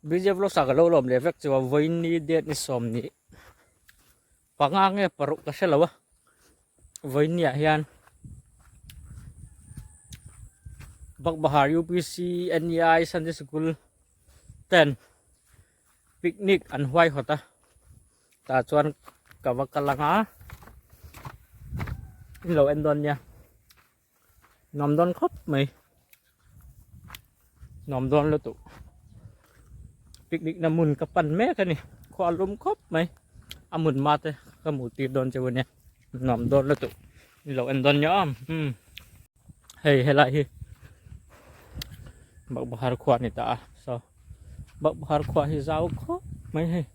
BJ vlogs ah ka lo lawm leh vek chu a vawiin date ni sawm nih panga nge paruk ka hre lo a vawiin ni ah hian Bakbahar UPC NEI Sunday Sikul ten picnic an huaihawt a tah chuan ka va kal ang a in lo en dawn nia. Nuam dawn khawp mai nuam dawn lutuk picnic na hmun ka pan mek a ni khua a lum khawp mai a hmun hma te ka hmuh tir dawn cheu a nia nuam dawn lutuk ni lo en dawn nia awm umm hei helai hi Bakbahar khua a ni ta a saw Bakbahar khua hi zau khawp mai hei.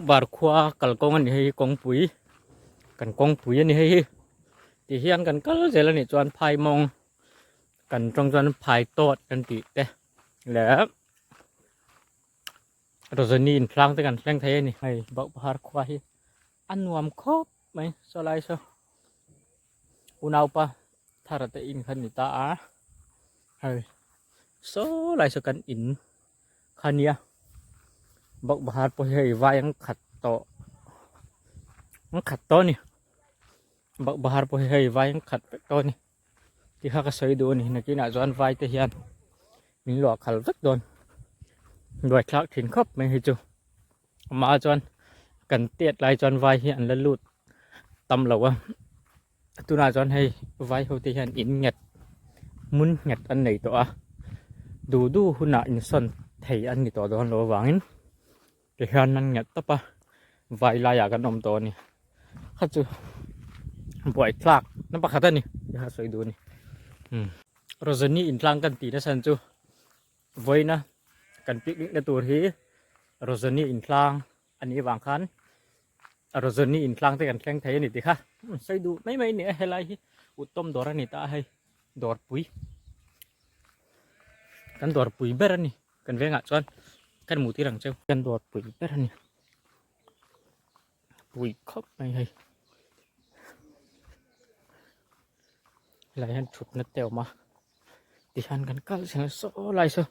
Bar khua kalkawng a ni hei kawngpui. Kan kawngpui a ni hei hi ti hian kan kal zel a nih chuan phai mawng kan tawng chuan phai tawt kan tih te leh Rosani in hlang te kan thleng thei a ni hei Bauhbahar khua hi a nuam khawp mai saw lai saw unaupa thara te in kha ni ta a hei saw lai saw kan in kha nia Bawkbahar pawh hi hei vai an khat tawh an khat tawh a ni Bawkbahar pawh hi hei vai an khat vek tawh a ni tih kha ka sawi duh a ni nakinah chuan vai te hian min luah khal vek dawn buai thlak thin khawp mai hi chu amah chuan kan tet lai chuan vai hi an la lut tam lo a tunah chuan hei vai ho te hian in nghet hmun nghet an nei tawh a duh duh hunah insawn thei an ni tawh dawn lo avangin tihian an nghet tawp a vai laiah kan awm tawh a ni kha chu buai tlak na pakhat a ni ti kha sawi duh a ni umm Rosani intlang kan tih nasa chu vawiina kan picnic na tur hi Rosani intlang a nih avang khan Rosani intlang te kan thleng thei a ni tih kha sawi duh mai mai a ni a helai hi Utawm dawr a ni ta a hei dawrpui kan dawrpui ber a ni kan vengah chuan kan hmuh tir ang cheu kan dawrpui ber a ni pui khawp mai hei helai hian thutna te a awm a tihian kan kal zel saw lai saw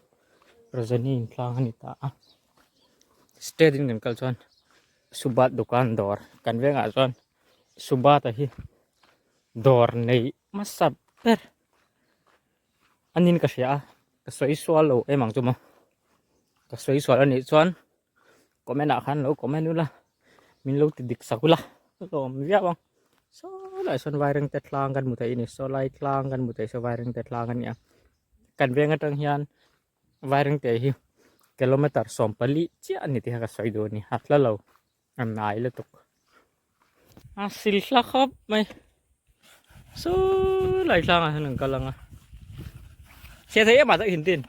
Rosani intlang a ni ta a state in kan kal chuan Subat dukan dawr kan vengah chuan Subat a hi dawr nei hmasa ber a niin ka hria a ka sawi sual lo em ang chu maw ka sawi sual a nih chuan comment ah khan lo comment ula min lo ti dik sak ula lawm viau ang saw lai sawn vairengte tlang kan hmu thei a ni saw lai tlang kan hmu thei saw vairengte tlang a ni a kan veng atang hian vairengte hi kilometer 14 chiah a ni tih kha ka sawi duh a ni a hla lo a nai lutuk a sil hla khawp mai saw lai tlangah hian an kal ang a chhe thei em ah tak hintin.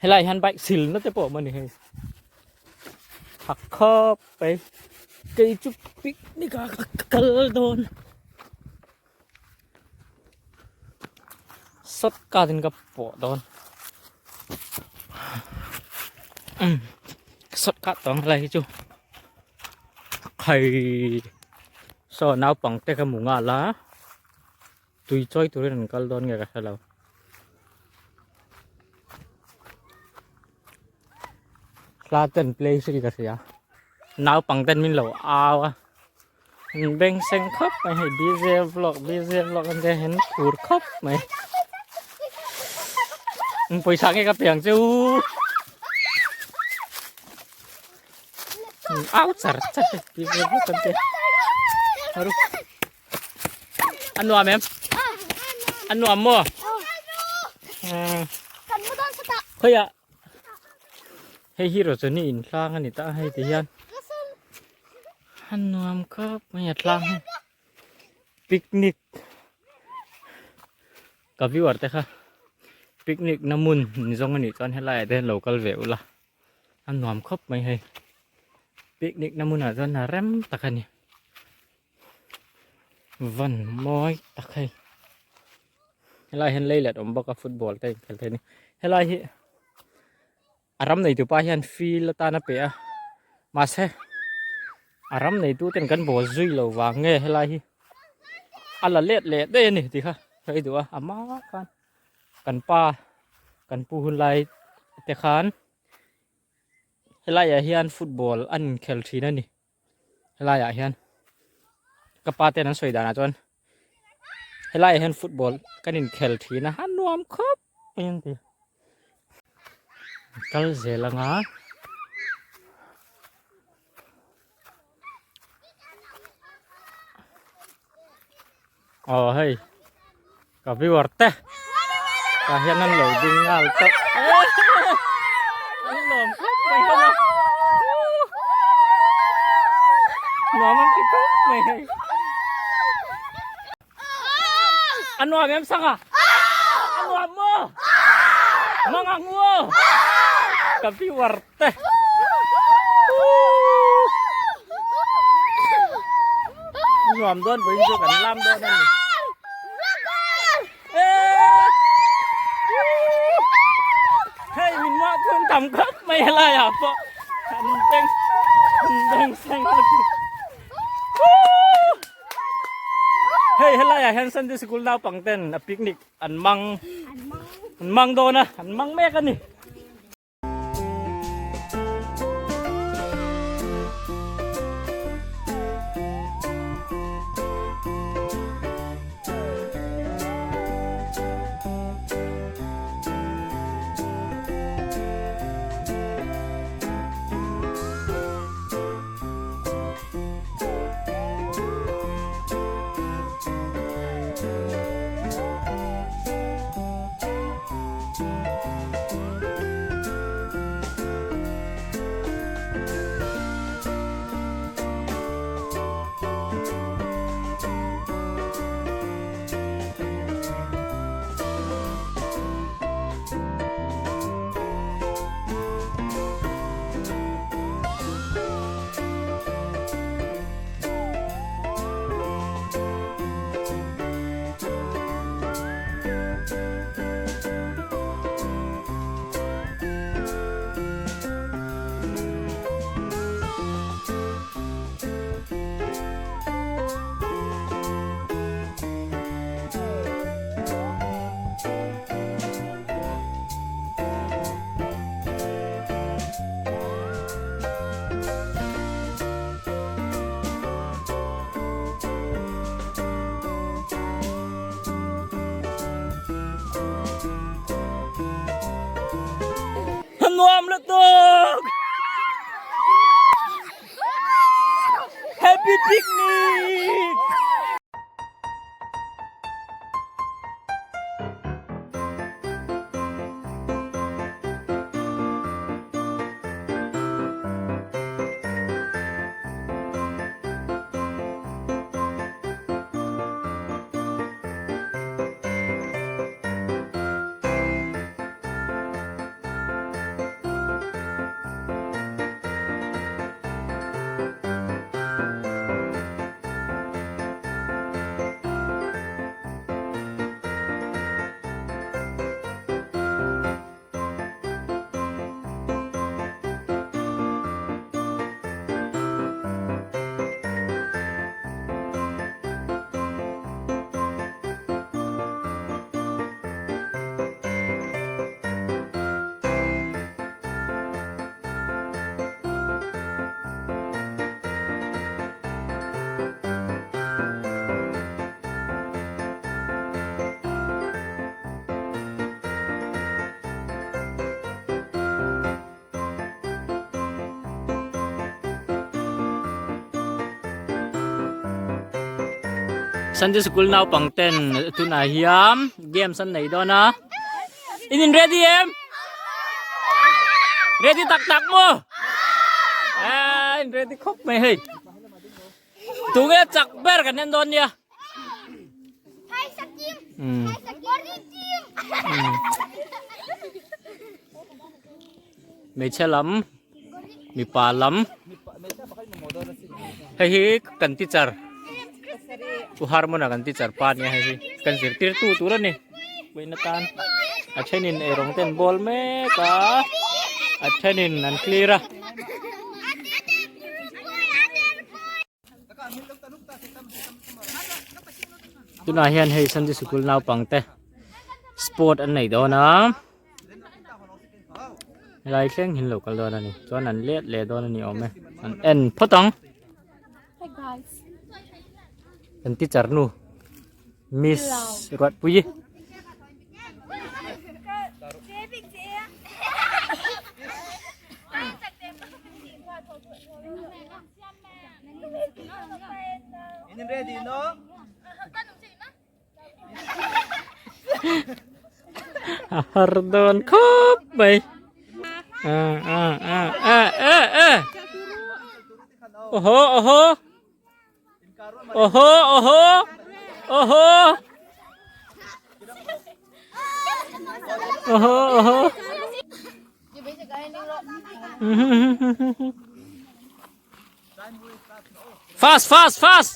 Helai hian bike sil na te pawh a awm a ni hei thak khawp mai kei chu picnic ah ka kal dawn sawt kat in ka pawh dawn sawt kat tawh ang helai hi chu khai saw naupang te ka hmu nghal a. Tui chawi turin an kal dawn nge ka hre lo. Hla ten play si ka hria. Naupang ten min lo au a. An beng seng khawp mai hei DJ vlog DJ vlog an te hian phur khawp mai. Pawisa nge ka pe ang che u. Au char char DJ vlog an te. Aru. A nuam em? A nuam maw? Khawiah hei hi Rosani in tlang a ni ta a hei ti hian a nuam khawp mai a tlang hi picnic ka viewer te kha picnic na hmun ni zawng a nih chuan helaiah te hian lo kal ve ula a nuam khawp mai hei. Picnic na hmunah chuan a rem tak a ni. Van mawi tak hei. Helai hian lei let awm bawk a football te inkhel thei a ni. Helai hi a ram neitu pa hian field atan a pe a mahse a ram neitu ten kan bawl zui lo vang nge helai hi a la let leh daih a ni tih kha ka ei duh a a hma khan kan pa kan pu hun lai te khan helaiah hian football an inkhel thin a ni. Helaiah hian ka pa ten an sawi danah chuan helaiah hian football kan inkhel thin a a nuam khawp mai an ti. Kal zel anga aw hei ka viewer te tah hian an lo ding nghal tawh an lawm khawp mai hlawm a nuam an ti khawp mai hei a nuam em sanga a nuam maw mang ang u aw ka viewer te nuam dawn vawiin chu kan lam dawn a ni hei min muah thun tam khawp mai helai ah pawh an beng an beng seng lutuk hei helai ah hian Sunday school naupang ten a picnic an mang an mang dawn a an mang mek a ni. Nuam lutuk! Happy picnic! Sunday school naupang ten tunah hian games an nei dawn a in in ready em ready tak tak maw a in ready khawp mai hei tunge chak ber kan en dawn nia Hmeichhe lam mipa lam. Hei hi kan teacher u Harmona kan teacher pa nia hei hi kan zirtirtu tur a ni puihna tan a thenin eirawng te an bawl mek a a thenin an clear a. Tunah hian hei Sunday sikul naupangte sport an nei dawn a helai thleng hi an lo kal dawn a ni chuan an let leh dawn a ni awm e an en phawt ang kan teacher nu miss Ruatpuii. A har dawn khawp mai a a a a a a awhaw awhaw awhaw awhaw awhaw awhaw awhaw Fast, fast, fast.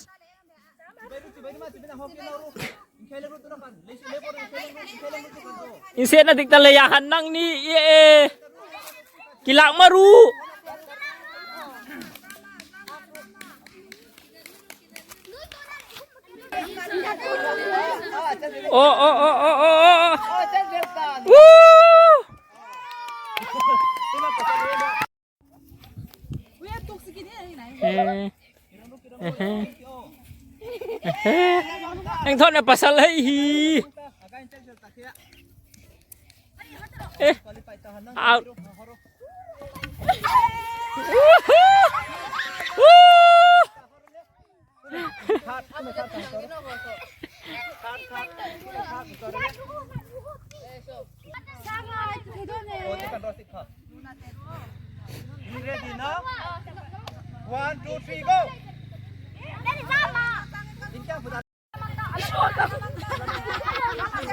Inset na dik tale ya han nang ni ye e. Kilak maru. Oh oh oh oh oh oh. Woo! Anh Thuận là pasal hei hi. Eh. Out. One, two, three, go!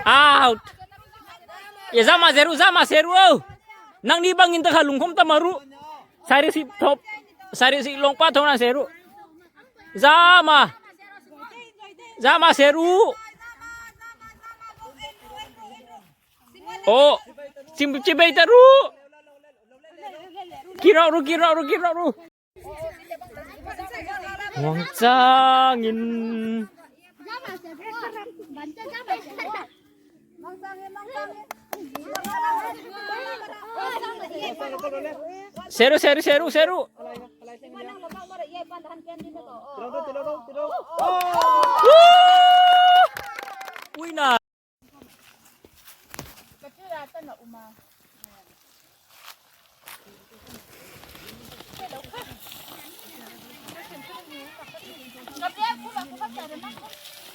Out. Ya zama zeru zama zeru oh. Nang ni bangin ta kha lungkhom ta maru. Sari si thop sari si long pa thong na seru. Zama. Zama seru. Oh, chim chibei taru. Kiro ru kiro ru kiro ru. Muang changin. Seru seru seru seru. Ui na.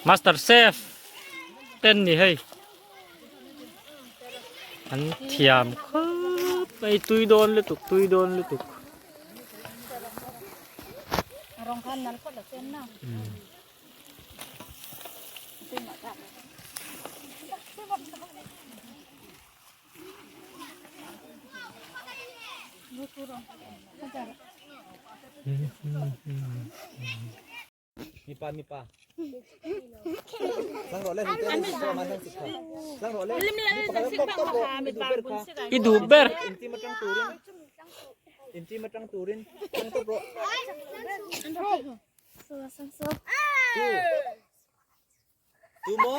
Master Chef ten ni hei an thiam khawp mai tui dawn lutuk tui dawn lutuk. Mipa mipa. Sang rawh le sang rawh le. I duh ber. Intim atang turin. Intim atang turin. Sang top rawh. Tu mo.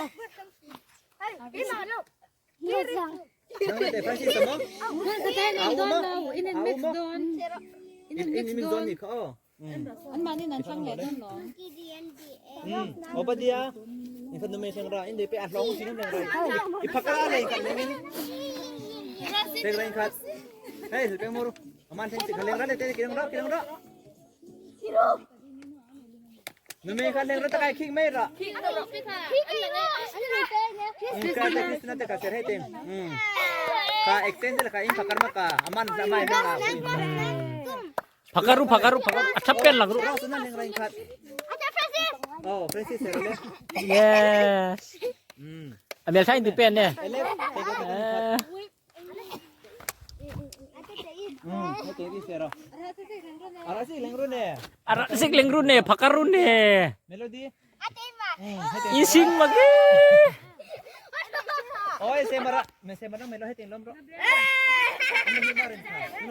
Phakaru phakaru phakaru a thap pen lang ru. Yes. A mel thain tu pen ne. Ara sik leng run ne phakar run ne. I sing ma ke. Oi semara me semara melo he ting lom ro.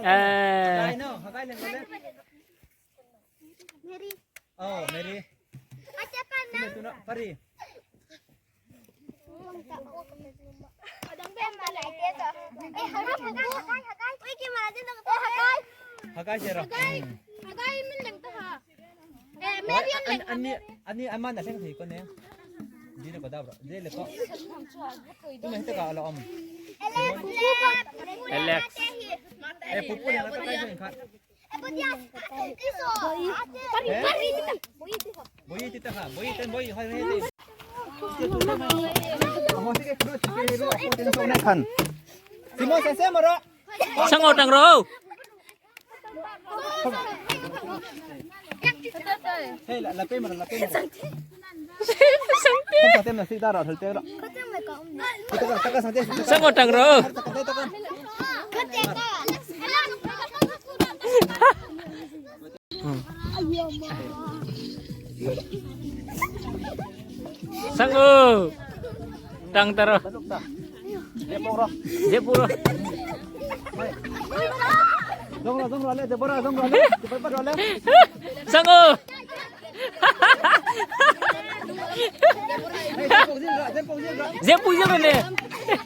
Eh. No, hagai leng le. Oh, Mary. Tuna pari. Hagai sero. Ani ani aman na seng thei ko ne. Di le ko da bro. Di le ko. Tu me te ka ala om. Alex. Eh pupu le na ka kai seng khat. Boyi ti ta ha. Boyi ten boyi hoi he ti. Mo si ke kru ti ke ru ko tin so na khan. Simo se se maro. Sang ngột đằng rồi. Hey la la pe maro la pe maro. Sang Không tem là si ta rồi thử tem rồi. Ta ka sang te. Sang ngột đằng rồi. Ta ka ta ka. Sang ơ. Đằng ta rồi. Dép rồi. Dong rồi dong rồi le, Deborah dong rồi le. Deborah rồi le. Sang ơ. Hey, Depok zin rồi, Depok zin rồi. Dép bui rồi nè.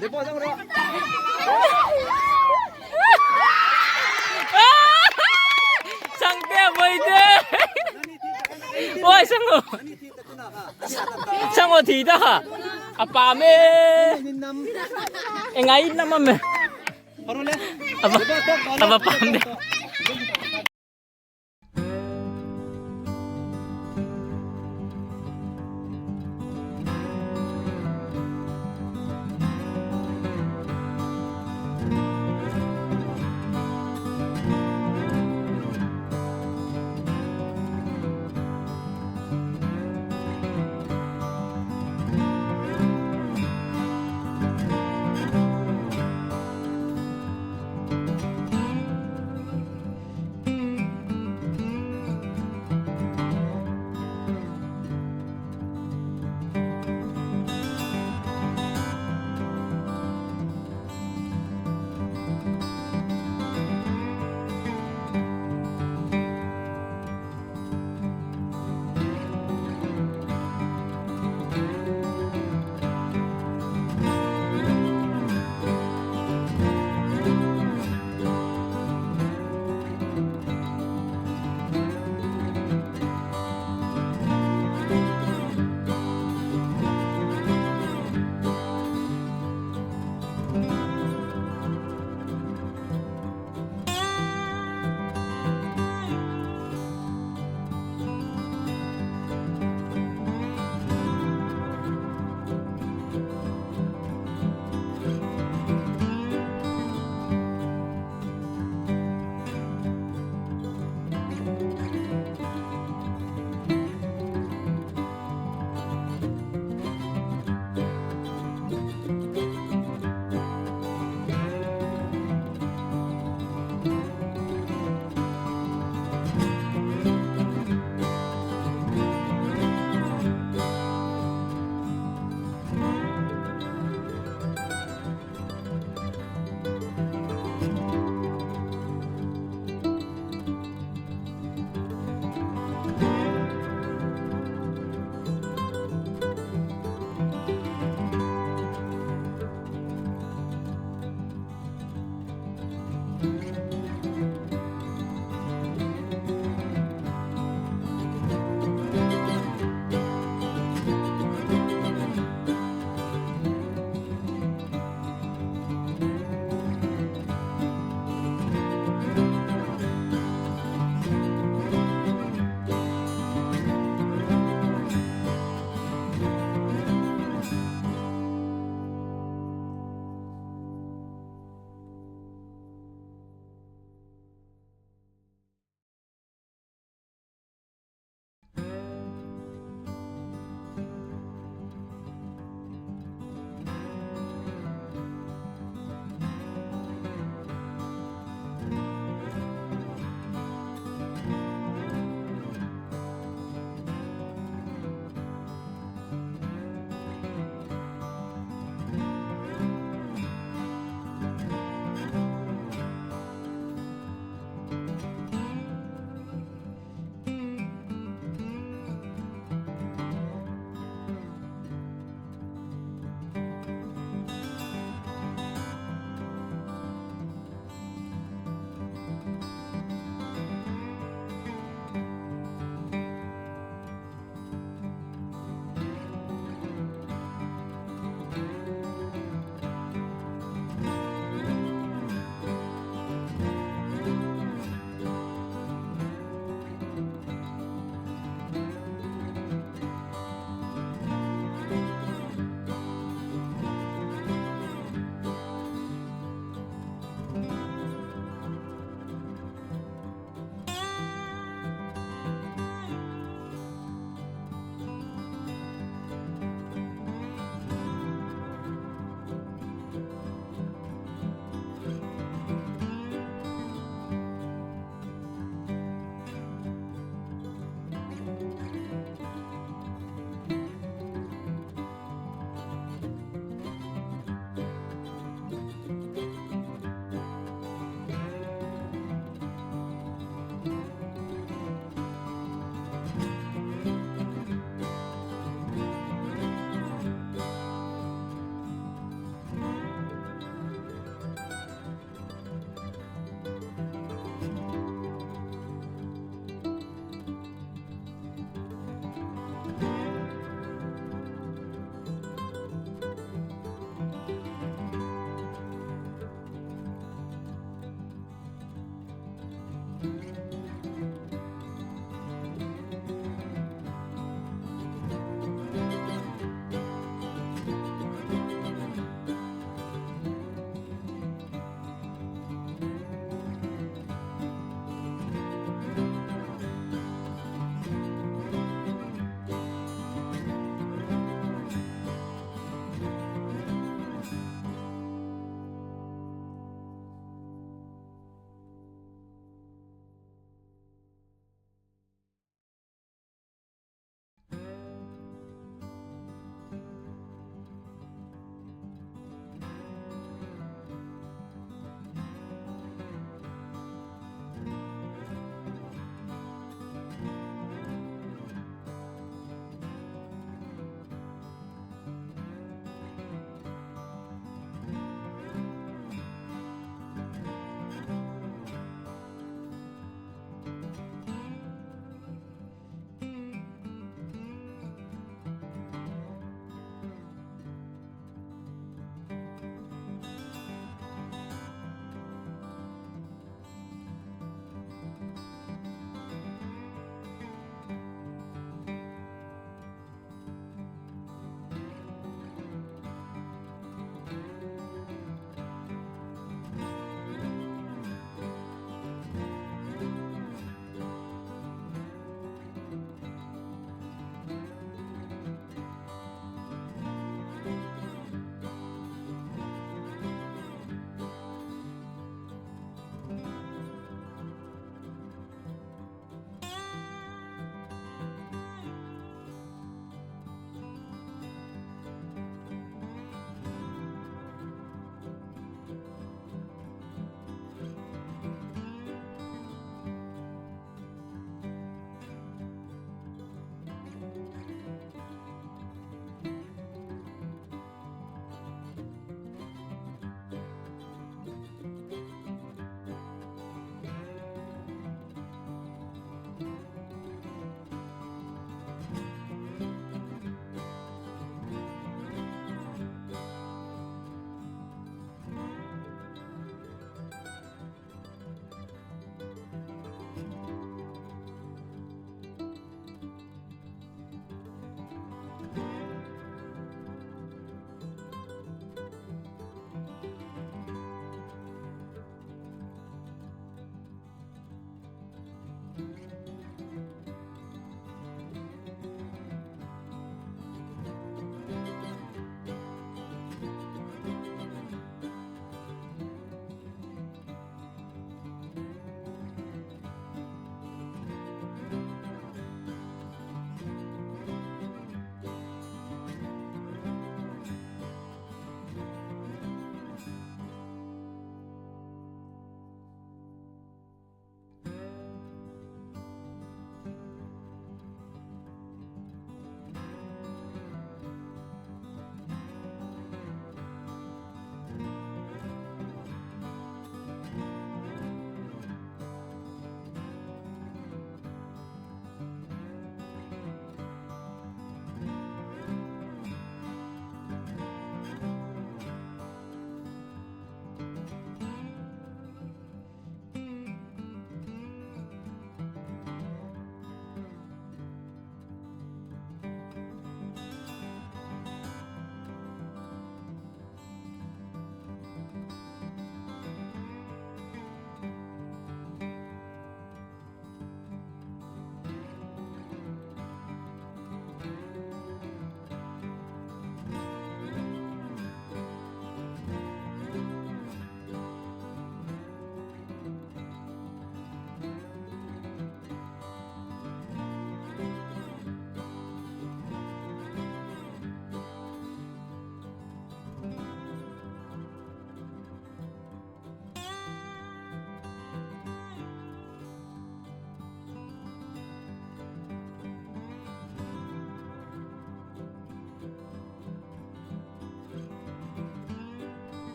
Depok dong rồi. Sang te voi te. Ôi sang ơ. Sang ngột thì ta. À bà mẹ. Năm. Ngai năm mà. Rồi le. Apa apa pam deh.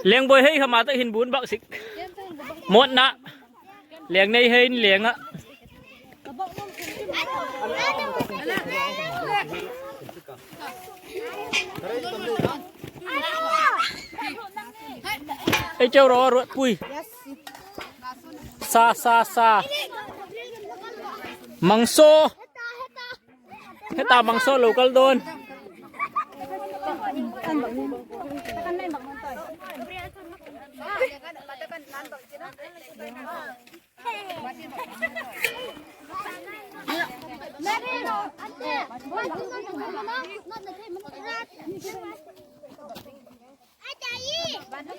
Leng boi hei hama tak hin bun bak sik. Mot na. Leng nei hein leng a. Ei châu ro ruat pui. Sa sa sa. Mangso. Heta mangso lo kal dawn.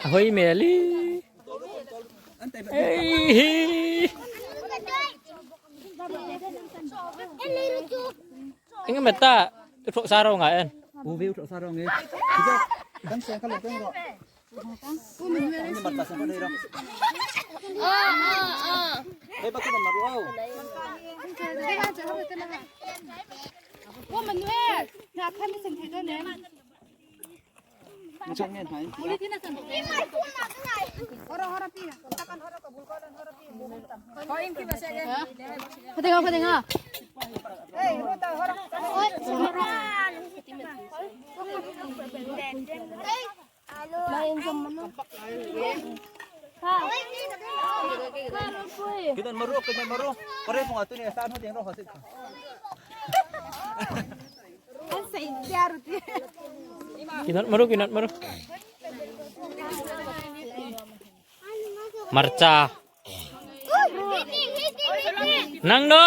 A hawi mel i. Ei hi. Eng emaw ta u thawh sa ro ngai en. U ve u thawh sa ro nge. Kan seng kha lo peng ro. Kinat maru kinat maru. Marcha. Nang no.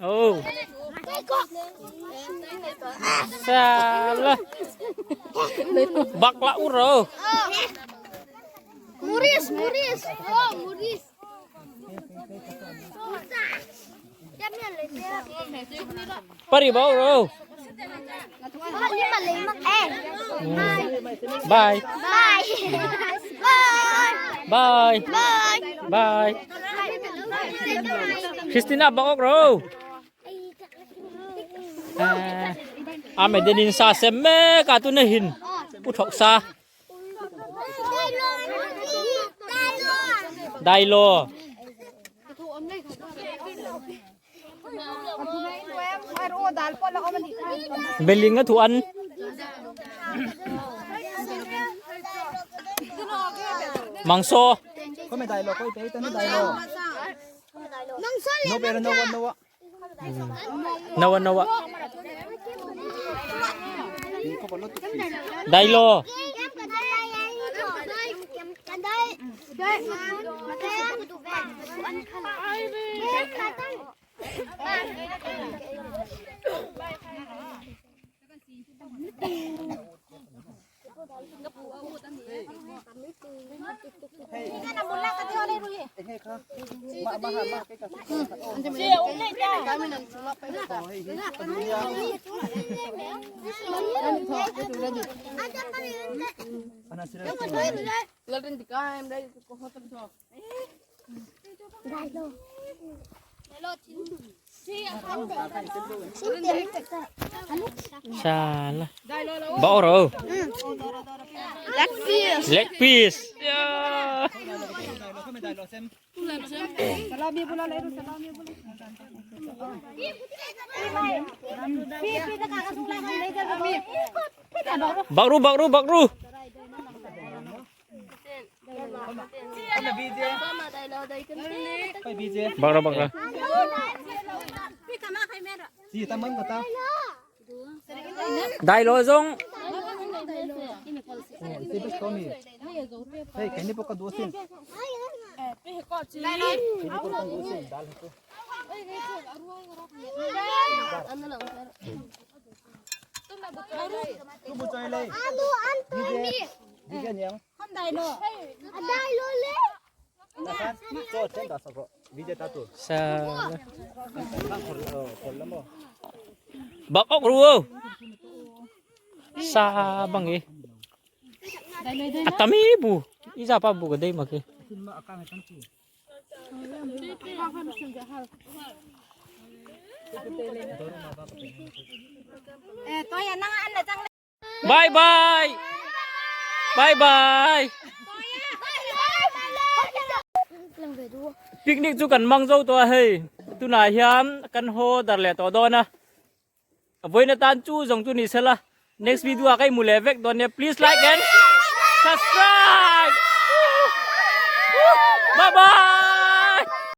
Oh. Salah. Bak la uro. Muris, muris. Oh, muris. Pari ba uro. Bye. Bye. Bye. Bye. Bye. Christina bak ok ro. À mày đến xa xem mẹ cả tôi này hình. Út học xa. Dai lo. Beling a thu an. Mangso. Nawa nawa. Dai lo. Salah. Bao rồi. Leg piece. Leg piece. Yeah. Bak ru bak ru bak ru. Bak ru bak ru. Dai lo zong. Salah. Bak ok ru. Sa bang eh. Atami bu. Isa pa bu kadai maki. Bye bye. Bye bye. Picnic chu kan mang zo tawh a hei. Tunah hian kan haw dar leh tawh dawn a. Vawiin atan chu zawng chu ni sela. Next video ah ka inhmu leh vek dawn nia. Please like and subscribe. Bye bye.